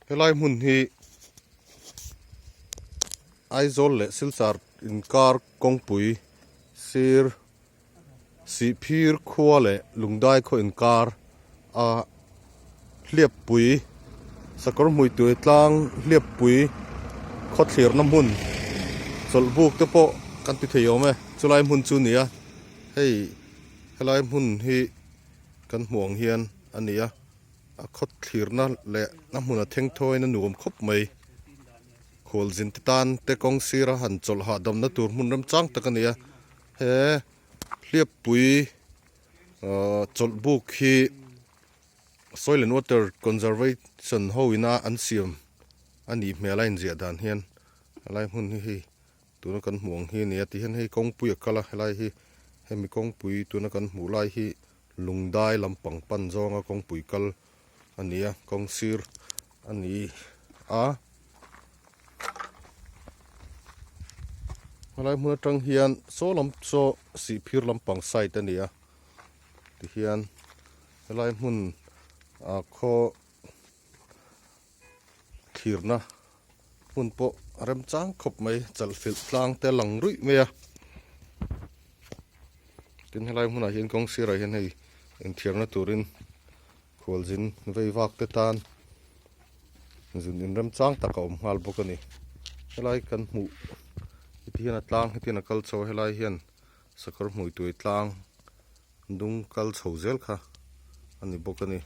Helai hmun hi Aizawl leh Silchar inkar kawngpui sir Sihphir khua leh Lungdai khaw inkar a hliappui sakawr hmuitui tlang hliappui khawthlirna hmun chawlhbuk te pawh kan ti thei awm e chulai hmun chu a ni a hei helai hmun hi kan hmuh ang hian a ni a. A khaw thlirna leh a hmun a thengthawiin a nuam khawp mai. Khualzin te tan te kawng sira han chawlh hahdamna tur hmun remchang tak a ni a. He hliappui ahh chawlh buk hi Soil and Water Conservation ho ina an siam a nih hmel a inziah dan hian helai hmun hi hei tuna kan hmuh ang hi a ni a tihian hei kawngpui a kal a helai hi hemi kawngpui tuna kan hmuh lai hi Lungdai lampang pan zawnga kawngpui kal a ni a, kawng sir a ni a. Helai hmun atang hian saw lam saw sihphir lampang side a ni a, tihian helai hmun ah khaw thlirna hmun pawh a remchang khawp mai chalhfilh tlang te a lang ruih mai a tin helai hmunah hian kawng sirah hian hei inthiarna turin khualzin vei vak te tan zun in remchang tak a awm nghal bawk a ni helai kan hmuh heti hian a tlang heti hian a kal chho a helai hian sakawr hmuituai tlang Dung kal chho zel kha a ni bawk a ni.